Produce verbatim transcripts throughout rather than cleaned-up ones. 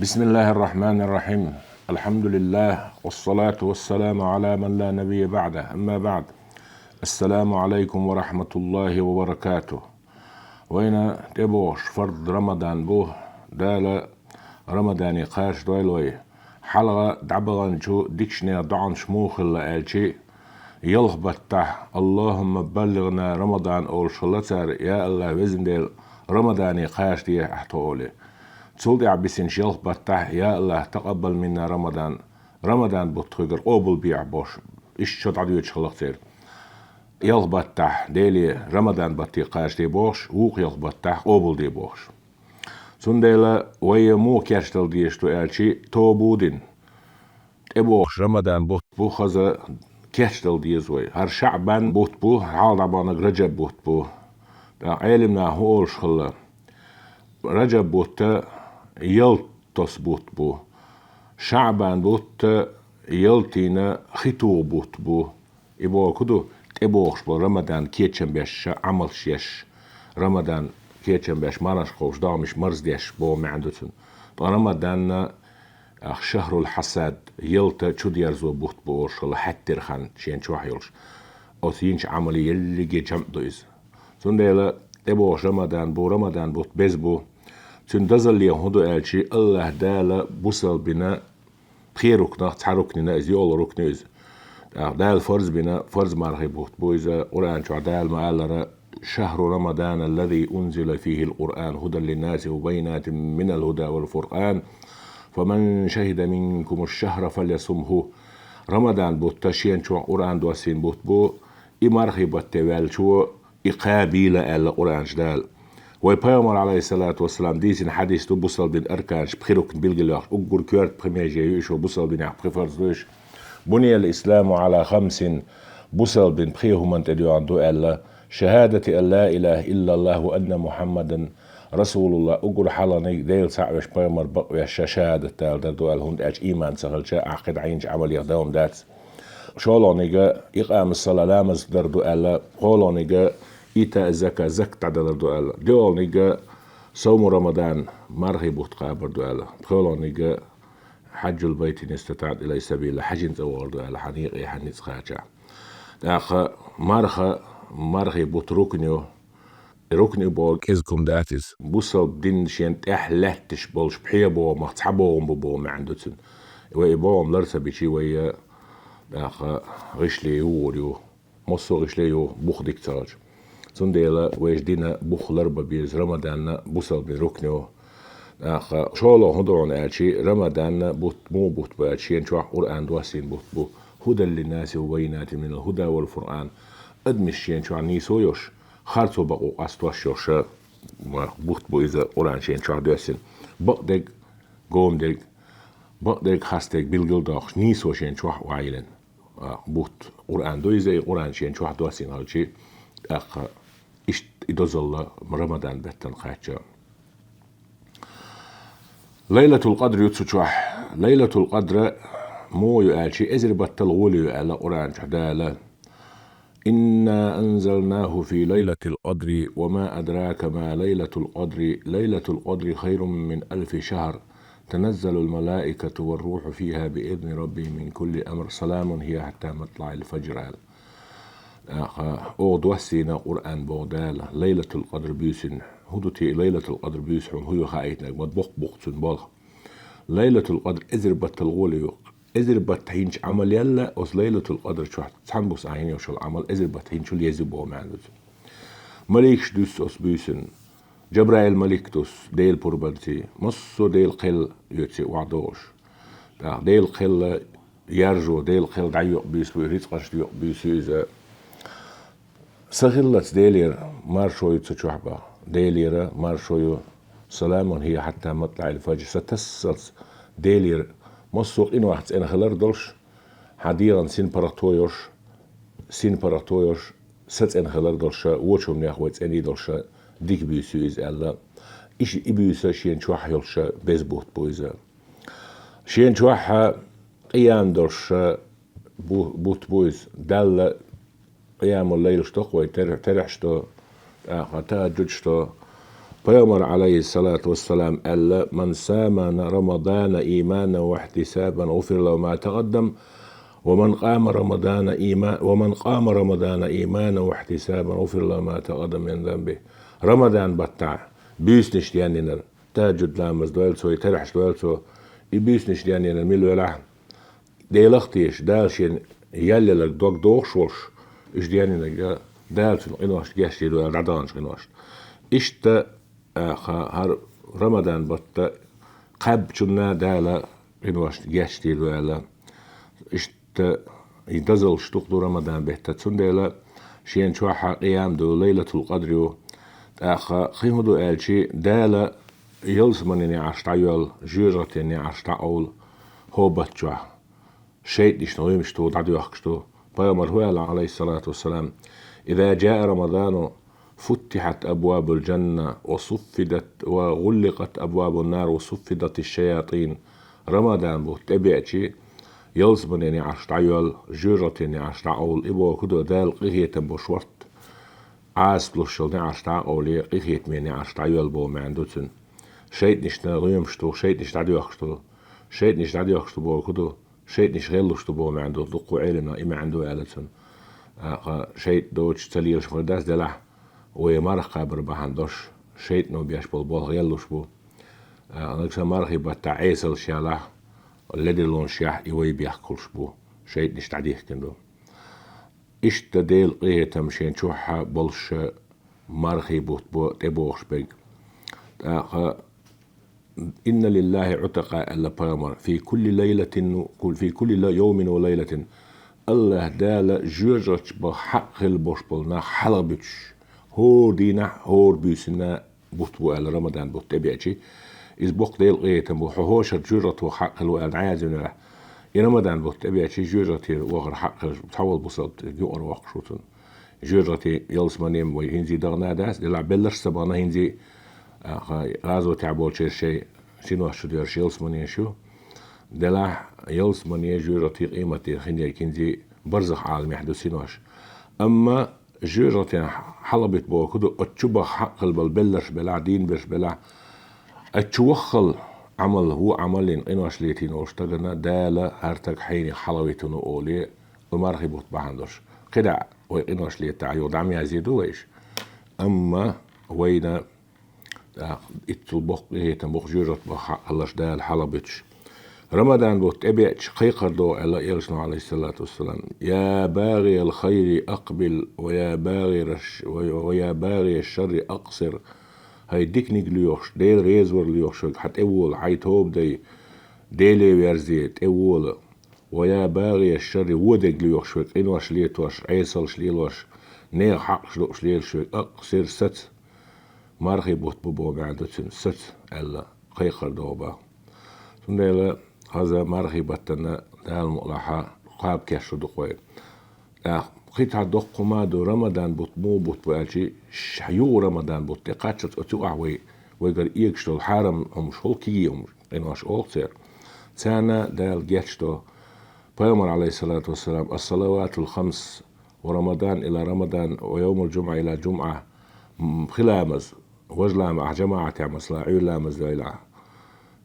بسم الله الرحمن الرحيم. الحمد لله، والصلاة والسلام على من لا نبي بعده، أما بعد. السلام عليكم ورحمة الله وبركاته. Вайна тӀебогӀуш фарз Рамадан бу, Дала Рамадане кхачадойла вай. Хьалха дӀабаханчу дикачу нехан доӀанаш муха хилла аьлчи, ялх баттахь «Аллахумма баллигӀна Рамадан» олуш хилла цара, я АллахӀ, Везан Дела, Рамадане кхачадехьа тхо олий. Цул тӀаьхьа бисинчу ялх баттахь: «Я АллахӀ, такъаббал минна Рамадан», Рамадан бутт тхоьгара къобалбехьа бохуш, иштта шо дӀадоьдуш хилла церан. Ялх баттахь Деле Рамадан батте кхачаде бохуш, вукху ялх баттахь къобалде бохуш. Цундела вай муха кечдала дезаш ду аьлчи, тоба дина, тӀебогӀуш Рамадан бутт бу, хаза кечдала деза вай. ХӀара ШаӀбан бутт бу, хьалха дӀабаханарг Раджаб бутт бу. ТӀаккха Ӏелам наха хӀун олуш хилла? Раджаб бутт ялта тосу бутт бу. ШаӀбан бутт ялтина хи туху бутт бу. И бохург хӀун ду? ТӀебогӀуш болу Рамадан кечам беш, Ӏамалш еш, Рамадан кечам беш, мархаш кхобуш, догӀмаш марздеш боху маьӀна ду цуьнан. Ткъа Рамаданна, ах, шахрул хьасад, ялта чудерзо бутт бу олуш хилла, хьаьттира хан шен чохь йолуш. Оцу йинчу Ӏамале еллиге чамъ ду иза. Цундела тӀебогӀуш Рамадан бу, Рамадан бутт беза бу. Цуьнан дазалле хӀун ду аьлчи, АллахӀ Дала бусалба дина пхи рукнах цхьа рукн йина иза, йолу рукн ю иза. ТӀаккха Дала фарз бина, фарз мархи бутт бу иза. Къуръан чохь Дала ма-аллара: «Шахру Рамадан аллази унзила фихил Къуръан хӀудан линнаси ва баййинатин минал хӀуда вал фуркъан, фаман шахида минкумуш шахра фальясумху». Рамадан бутт шен чохь Къуръан доссийна бутт бу, и мархи батте ваьллачо и кхабийла аьлла Къуръан чу Дала. Вай Пайхамар, алейхиссалату вассалам, дийцина хьадис ду, бусалба дин арканаш пхи рукн билгалйоккхуш, уггар коьрта пхи меже ю, и шо бусалба динехь пхи фарз ду уьш. «Буниял исламу Ӏала хамсин», бусалба дин пхи хӀуманна тӀедоьгӀна ду аьлла: «Шахадати ан ла илаха иллаллах ва анна Мухаммадан расулуллах», уггар хьалханиг Дела цхьаъ веш, пайхамар бакъ веш, ша шахадат дала дар ду аьлла, хӀунда аьлча ийман ца хилча, ахь кхин дӀа йинчу Ӏамалех давам дац. ШолгӀаниг икъамус сала, ламаз дар ду аьлла, кхоалгӀаниг ита закат, закат дӀадалар ду аьлла, доьалгӀаниг савму Рамадан, мархи бутт кхабар ду аьлла, пхоьалгӀаниг хьаджул байти ман истатаӀа илайхи сабила, хьаьжцӀа вахар ду аьлла, хьан некъе хьан ницкъ кхачахь. ТӀаккха марха, мархи бутт рукн ю, рукн ю боху кӀезиг хӀума дац иза. Бусалба дин шен тӀехь лаьтташ болуш пхье богӀамах цхьа богӀам бу боху маьӀна ду цуьнан. Вай и богӀам лар ца бичи, вай, тӀаккха гӀишле югӀур ю. Массо а гӀишле ю, бух дика ца хилча. Цундела вайша дина бух ларбан беза, Рамаданна бусалба дин рукн ю. ТӀаккха шолгӀа хӀун ду хьуна аьлчи, Рамаданна бутт, муха бутт бу аьлча, шен чохь Къуръан доссийна бутт бу. «ХӀудан линнаси ва баййинатин минал хӀуда вал фуркъан». Адамаш шен чохь нийсо йолуш, харцо бакъо къастош йолуш, ма, бутт бу иза Къуръан шен чохь доьссина. Бакъдерг, гомдерг, бакъдерг, хастарг билгал доккхуш, нийсо шен чохь охьайиллина, а, бутт. Къуръан ду иза, и Къуръан шен чохь доссийна хилчи, тӀаккха иштта и дозалла Рамадан беттан кхаьчча. Лайлатул Къадр ю цу чохь. Лайлатул Къадр муха ю аьлчи, эзар баттал гӀоли ю аьлла Къуръан чохь Дала: «Инна анзалнаху фи лайлатил къадри, ва ма адрака ма лайлатул къадри, лайлатул къадри хайрун мин алфи шахр, таназзалул малаикату вар руху фиха би изни раббихим мин кулли амр, саламун хия хьатта матлаӀил фаджр», аьлла. ТӀаккха оха доссийна Къуръан боху Дала, Лайлатул Къадр буьйсина. ХӀун ду те Лайлатул Къадр буьйса хьуна, хӀун ю хаийтинарг, ма боккха бу-кх цуьнан болх. Лайлатул Къадр эзар баттал гӀоли ю. Эзар баттахь йинчу Ӏамал ялла, оцу Лайлатул Къадр чохь цхьана буса ахь йина йолуш йолу Ӏамал эзар баттахь йинчул еза боху маьӀна ду цуьнан. Маликаш дуьсу оцу буьйсанна. Джабраил малик дуьсу, Делан пурбанций, массо а Делан кхел оьций охьадогӀуш. ТӀаккха Делан кхел яржо, Делан кхел дӀайоькъу буьйса бу, рицкъаш доькъу буьйса ю иза. Сан хиллалц Делера маршо ю цу чохь боху. Делера маршо ю. Саламун хия хьатта матлаӀил фаджр. Сан тассалц Делера, массо а къинойх цӀена хилар долуш, хьан дегӀан синпаргӀато йолуш, синпаргӀато йолуш, сан цӀена хилар долуш, вочу хӀуманех вай цӀена долуш, дика буьйса ю иза аьлла. И ш-, и буьйса шен чохь йолуш беза бутт бу иза. Шен чохь къиян долуш бу-, бутт бу иза. Далла къиямул лайлаш до-кх вай, тер-, терахьаш до, тӀаккха тахӀаджудаш до, Пайхамар, алейхиссалату вассалам, аьлла: «Ман сама Рамадана имана ва ихтисабан, гуфира лаху ма такъаддам, ва ман къама Рамадана има-, ва ман къама Рамадана имана ва ихтисабан, гуфира лаху ма такъаддам мин занби». Рамадан баттахь буьйсанаш денъйинарг, тахӀажжуд ламаз дойла цо, и тарахьаш дойла цо, и буьйсанаш денъйинарг мила велахь, Делах а тешаш, Дала шена ял яларг дог дохуш волуш, уьш денъйинарг, Дала цунна къиношна гечдийр ду аьлла, дӀадаханчу къиношна. Иштта, а, ха-, хӀара Рамадан баттахь кхаьбначунна Дала къиношна гечдийр ду аьлла. Иштта и дозаллаш дукха ду Рамадан беттан, цундела шена чохь а къиям ду, Лайлатул-Къадр ю. ТӀаккха кхин хӀун ду аьлча, Дала ялсаманин неӀарш дӀайоьллу, жоьжахатин неӀарш дӀакъовлу хӀокху бутт чохь. ШайтӀанашна гӀуьймаш туху, дӀадоьхкуш ду. Пайхамар хӀун аьлла, алейхиссалату вассалам: «Иза джаа Рамадану, футтихьат абвабул джанна, ва суффидат, ва гӀулликъат абвабун нар, ва суффидатиш шаятин». Рамадан бутт тӀебеачи, ялсаманин неӀарш дӀайоьллу, жоьжахатин неӀарш дӀакъовлу, и бохург ду, Дала къинхетам болуш варт. Ӏазап луш йолу неӀарш дӀакъовлий, къинхетамийн неӀарш дӀайоьллу боху маьӀна ду цуьнан. ШайтӀанашна гӀуьймаш туху, шайтӀанаш дӀадоьхкуш ду. ШайтӀанаш дӀадоьхкуш ду бохург ду, шайтӀанаш гӀеллуш ду боху маьӀна ду, дуккха Ӏеламнаха и маьӀна ду аьлла цунна. ТӀаккха шайтӀа доцуш ца лелаш хир дац делахь, вай марха кхабар бахьана долуш, шайтӀано беш болу болх гӀеллуш бу. ТӀаккха нагахь санна мархий баттахь Ӏесалш ялахь, ледарлонаш яхь, и вай бехкалуш бу, шайтӀанаш дӀадихкина ду. Иштта Делан къинхетам шен чохь а болуш мархий бутт бу тӀебогӀуш берг. ТӀаккха: «Инна лиллахи утакъа», аьлла пайхамар, «фи кулли лайлатин, фи кулли ла-, йовмин ва лайлатин». АллахӀ Дала жоьжахатин бахьа хьакъ хилла болуш болу нах хьалха буьтуш, хӀора дийнахь, хӀора буьйсанна бутт бу аьлла, Рамадан бутт тӀебеачи. Иза боккха Делан къинхетам бу, хьо хӀокху шарахь жоьжахатин хьакъ хилла ву аьлла дӀаяздина велахь. И Рамадан бутт тӀебеачи, жоьжахатера вахар хьакъ хилла, цхьаволу бусалба юкъара воккхуш ву цунна. Жоьжахатин ялсамани вай хӀинца а дахана дац, делахь белларш а ца бахана хӀинца а, а, гӀазотехь болчеран шайн синош чу доьрзуш ялсаманеш ю. Делахь ялсамани, жоьжахати къематдийнахь хинарг хӀинца а барзах Ӏаламехь ду синош. Амма жоьжахатин хьалха буьту бохург ду, оцу чу бахьа хьакъ хилла болу белларш белахь, дийна берш белахь, оцу чу ваххал Ӏамал, вон Ӏамал йина, къинош летийна волу стагана Дала хӀара стаг хьенех хьалхавитина ву олий, и мархий бутт бахьана долуш. КхидӀа вай къинош летахь, юха дӀа ма язйийр ду вайша. Амма вайна ТӀаккха иццул боккха къинхетам бу-кх жоьжахатин бахьа хьакъ хиларш Дала хьалха буьтуш. Рамадан бутт тӀебеача кхайкхар догӀу аьлла элчано, алейхиссалату вассалам: «Я багӀиял хайри акъбил, ва я багӀираш-, ва, ва я багӀияш шарри акъсир». ХӀай диканиг лоьхуш, Дела резавар лоьхуш верг, хьан тӀе вола, хьайн тоба дай, Деле верзе, тӀе вола. «Ва я багӀияш шарри», вон дерг лоьхуш верг, къинош летош, Ӏесалш лелош, нехан хьакъаш дууш лелаш верг, акъсир, саца. Мархий бутт бу боху маьӀна ду цуьнан, саца аьлла, кхайкхар догӀу боху. Цундела хаза мархий баттана Дала мукъалахь кхаба кечдо ду-кх вай. ТӀаккха кхин цхьа доккха хӀума а ду, Рамадан бутт муха бутт бу аьлчи, ш-, юха Рамадан бутт тӀекхаччалц оцу юкъахь вай, вайгара эгаш долу хьарам хӀумаш хуьлу, кегий хӀумаш, къинош олу церан. Царна Дала гечдо. Пайхамар, алейхиссалату вассалам: «Ас-салаватул хамс, ва Рамадан ила Рамадан, ва йовмул джумӀа ила джумӀа». М, пхи ламаз, важа ламаз ахь жамаӀатехь, масала, Ӏуьйра ламаз дойла ахь,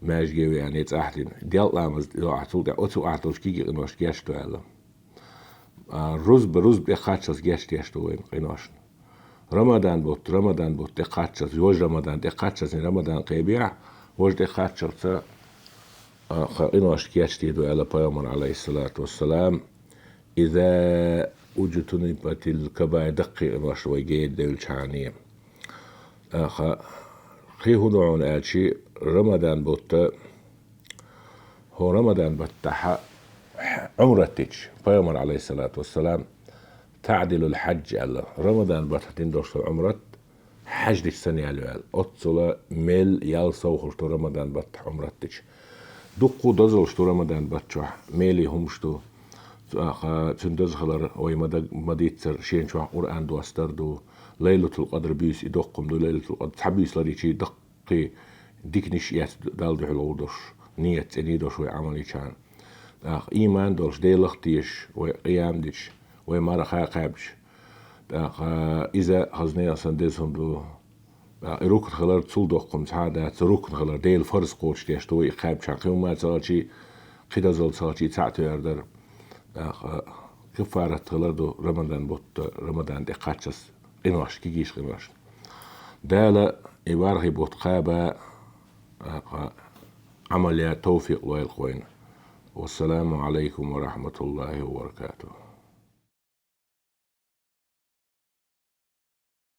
маьждиге веана, я цӀахь дина, делкъа ламаз дойла ахь, цул тӀаьхьа оцу юкъахь долчу кегий къиношна гечдо аьлла. А, рузба, рузба тӀекхаччалц гечдеш ду вайна къиношна. Рамадан бутт, Рамадан бутт тӀекхаччалц, важа Рамадан тӀекхаччалц, Рамадан кхебехь, важа тӀекхаччалца, а, кху къиношна гечдийр ду аьлла Пайхамар, алейхиссалату вассалам: «Иза уджтунибатил кабаир», даккхий къинош вай гена девлчхьана. ТӀаккха кхин хӀун ду хьуна аьлчи, Рамадан бутт, хӀо Рамадан баттахь Ӏумрат дича, Пайхамар, алейхиссалату вассалам, «таъдилул хьадж» аьлла, Рамадан баттахь дина долуш долу Ӏумрат хьаьж дича санна яьлла ваьлла. Оццула мел ял сов хуьлуш ду Рамадан баттахь Ӏумрат дича. Дуккха дозаллаш ду Рамадан бутт чохь, мелий хӀумаш ду. Цу-, а, цуьнан доза хилар вай ма даг-, ма дийццара, шен чохь Къуръан достар ду. Лайлатул-Къадр буьйса и доккха хӀума ду, Лайлатул-Къадр цхьа буьйса ларийчий даккхий диканаш эцна Далла дуьхьал гӀур долуш, нийят цӀена долуш вай Ӏамал йичхьана. ТӀаккха ийман долуш, Делах а тешаш, вай къиям дича, вай марха а кхаьбча, тӀаккха иза хаза нехан санна деза хӀума ду. А, и рукн хилар цул доккха цхьа а дац, рукн хилар Дела фарз кхочушдеш ду, и кхаьбча кхин хӀума ца хилча, кхин дозал ца хилча, цхьаъ тоьар дар. ТӀаккха каффарат хилар ду Рамадан бутт, Рамадан тӀе кхаччалца къиношта, кегийча къиношта. Дала и вархӀе бутт кхаба, тӀаккха Ӏамал яха товфикъ лойла вайна. Вассаламу Ӏалайкум ва рахьматуллахӀи ва баракатухӀ.